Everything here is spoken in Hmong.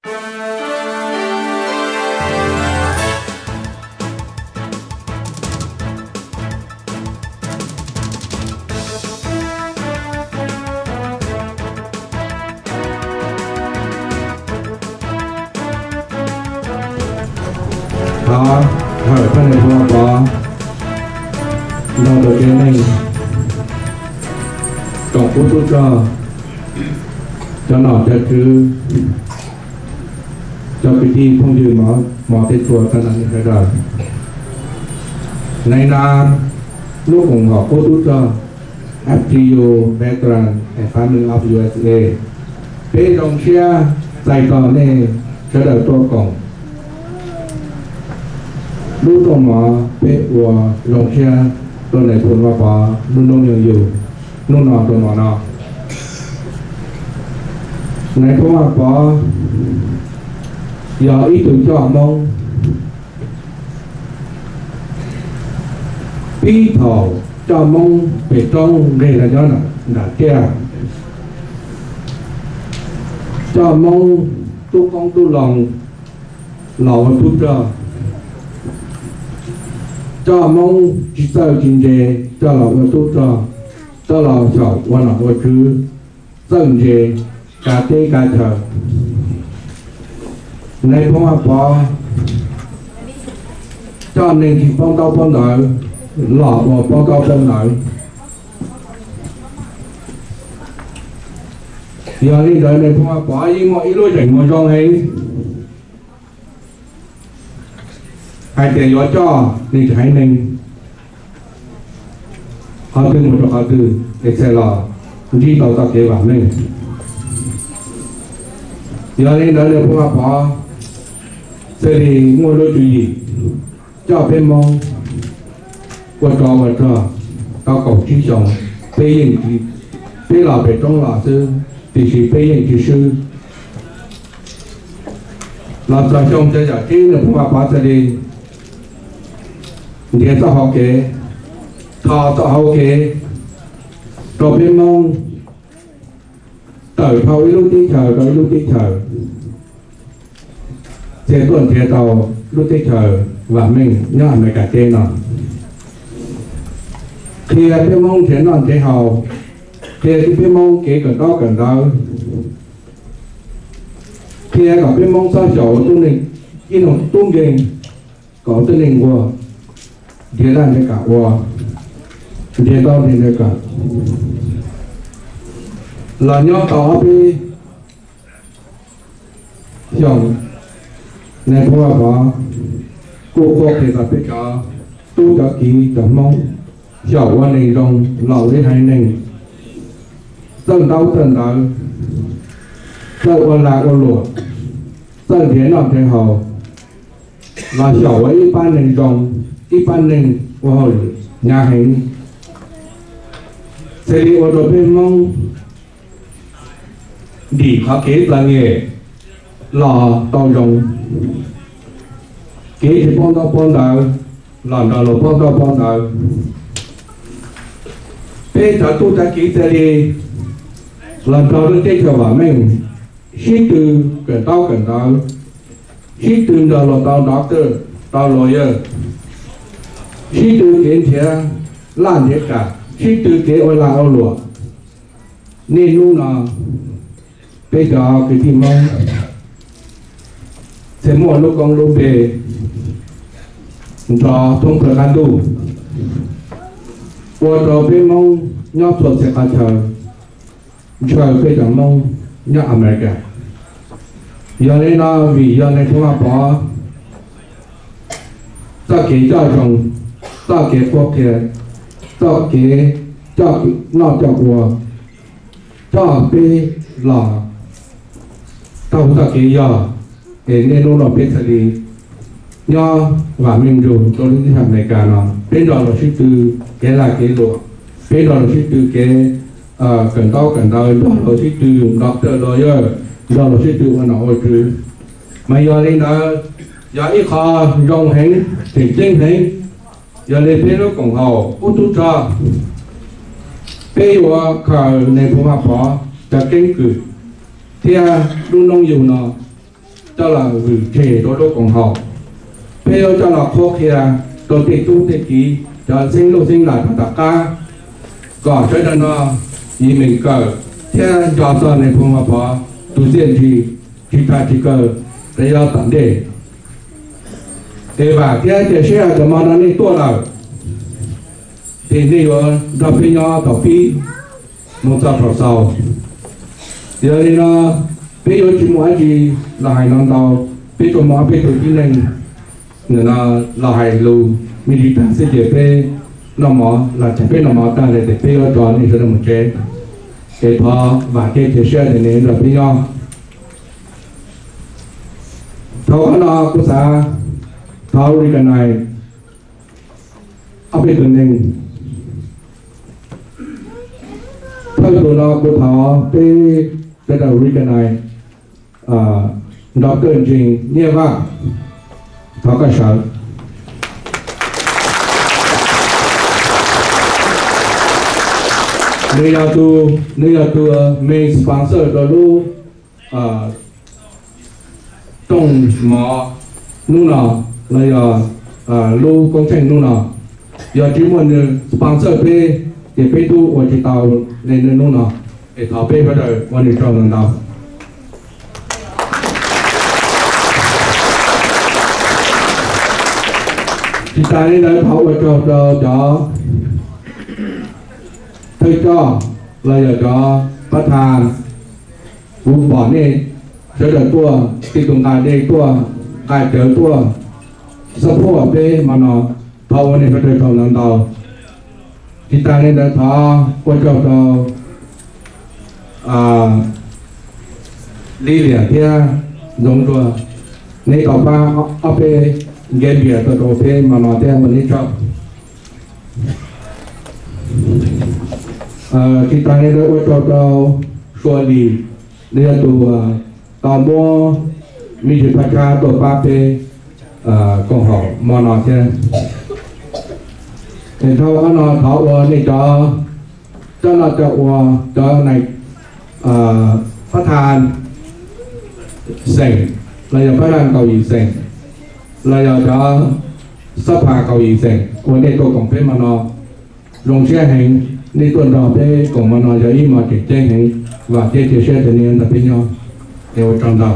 Thov hawm koj niam Pov Pov nrog rau tsev neeg, tsoom tub tub rog, cov nom cov tswv, cov kwv tij phooj ywg mov tej txhua tag nrho nej sawv daws. Naiv na, lub koom haum qub tub rog F G U Veteran and Family of U S A, peb zoo siab txais tos nej sawv daws tuaj koom lub rooj mov, peb ua zoo siab rau nais phoo Vaj Pov lub noob yoog yug hnub no rau hmo no. Nais phoo Vaj Pov yog ib tug coj Hmoob pib thaum coj Hmoob pem roob nqeg los nyob nram tiaj, coj Hmoob tub qoob tub loo los ua tub rog, coj Hmoob tsis txawj tsis ntse coj los ua tub rog, coj los xyaum ua nom ua tswv, txawj ntse kav teb kav chaw. Nais phoo Vaj Pov coj neeg tsis paub ntaub paub ntawv los ua paub ntaub paub ntawv. Yog li ntawd nais phoo Vaj Pov yeej muaj ib lub zeem muag zoo heev hais tias yuav coj neeg tsis haiv neeg qhov twg mus rau qhov twg es txhaj los ntsib tau txoj kev vam meej. Yog li ntawd nais phoo Vaj Pov thiaj li muaj lub tswv yim coj peb Hmoob ua tsov ua rog tau kaum tsib xyoos, peb yeej, peb los pem roob los xwb tiam sis peb yeej tsis swb. Los txog xyoo xya caum tsib nais phoo Vaj Pov thiaj li nrhiav txoj hau kev, tho txoj hau kev rau peb Hmoob tawm dhau ib lub teb chaws rau ib lub teb chaws, thiaj tuaj nrhiav tau lub teb chaws vam meej nyob Amelikas teb no, qhia peb Hmoob nrhiav noj nrhiav haus, qhia peb Hmoob kev kawm ntaub kawm ntawv, qhia kom peb Hmoob txhob xyaum ua tub neeg, ib tug tub nkeeg kom ua tib neeg nquag, nrhiav zaj nrhiav kam ua, nrhiav ntaub nrhiav kam. Los nyob tau ob peb xyoos, nais phoo Vaj Pov kuj qhuab qhia tau peb cov tub cov kiv cov Hmoob xyaum ua neeg zoo los ua ib haiv neeg txawj ntaub txawj ntawv, txawj ua lag ua luam, txawj nrhiav noj nrhiav haus, los xyaum ua ib pab neeg zoo, ib pab neeg ua hauj lwm hnyav heev, thiaj li ua rau peb Hmoob ntim qhov kev txom nyem los tau zoo, kev tsis paub ntaub paub ntawv los nrog luag paub ntaub paub ntawv. Peb cov tub cov kiv thiaj li los nrog lub teb chaws vam meej, sib tw kawm ntaub kawm ntawv, sib tw nrog luag tau doctor, tau lawyer, sib tw kev nrhiav laj nrhiav kam, sib tw kev ua lag ua luam. Niaj hnub no peb cov kwv tij Hmoob thiaj muaj lub koob lub npe nrov thoob plaws qab ntuj, ua rau peb Hmoob nyob txhua txhia qhov chaw ntshaw peb cov Hmoob nyob Amelikas. Yog li no vim yog nais phoo Vaj Pov txoj kev coj zoo, txoj kev qhuab qhia, txoj kev coj noj coj ua, coj peb los taug txoj kev yog, es niaj hnub no peb thiaj li nyob vam meej nrug rau lub teb chaws Amelikas no. Peb nrog luag sib tw kev lag kev luam, peb nrog luag sib tw kev kawm ntaub kawm ntawv, nrog luag sib tw doctor lawyer, nrog luag sib tw ua nom ua tswv. Mas yog li ntawd, yog ib qho zoo heev, tseem ceeb heev. Yog li peb lub koom haum ub tub rog, peb yuav khaws nais phoo Vaj Pov cov keeb kwm thiab lub noob yug no coj los vwm tseg rau lub koom haum. Peb yuav coj los qhuab qhia rau tej tub tej kiv, cov xeeb luj xeeb lam rau tom qab, kom sawv daws no yim meem kawm thiab nco txog Nais Phoo Vaj Pov tus txiaj ntsig tsis tag tsis kawg rau yav tom ntej. Es vam thiab cia siab tias hmo no nej tuaj lawm, ces nej yuav nrog peb nyob thaum pib mus txog thaum xaus. Yog li no, peb yuav tsis muaj dab tsi los hais no ntau, peb tsuas muaj ob peb tug tib neeg nim no los hais lus me ntsis tag xwb ces peb noj mov, los thaum peb noj mov tag lawm ces peb yuav tso nej sawv daws mus tsev. Ces thov vam thiab cia siab tias nej nrog peb nyob. Thaum no kuv xav thov recognize ob peb tus neeg. Thawj tus no kuv thov peb sawv daws recognize Doctor Ntseeg Nyiaj Vaj, thov koj sawv. Nws yog tus, nws yog tus main sponsor rau lub rooj mov hnub no, los yog lub koob tsheej hnub no. Yog tsis muaj nws sponsor peb, ces peb twb ua tsis tau li nws hnub no. Es thov peb sawv daws ua nws tsaug ntau ntau. Tsis tas li ntawd thov ua tsaug rau cov thawj coj los yog cov pab thas. Kuv pom nej sawv daws tuaj, tib tug nqa dej tuaj, nqa cawv tuaj, support peb hmo no, thov ua nej sawv daws tsaug ntau ntau. Tsis tas li ntawd thov ua tsaug rau Lis Liam thiab Ntxoov Ntsuag, nej tau pab ob peb nkev npias tuaj rau peb hmo no thiab ua nej tsaug. Tsis tas li ntawd ua tsaug rau Sua Lis, nws yog tus tau muab me ntsis phaj tshab tuaj pab peb koom haum hmo no thiab. Es dhau qhov no thov ua nej cov, cov no cov ua cov nais, pab thas xeem, los yog pab thas kaum yim xeem, los yog cov xab phas kaum yim xeem uas nej tuaj koom peb hmo no. Zoo siab heev, nej tuaj nrog peb koom hmo no yog ib hmo tseem ceeb heev. Vam thiab cia siab tias nej nrog peb nyob. Es ua tsaug ntau.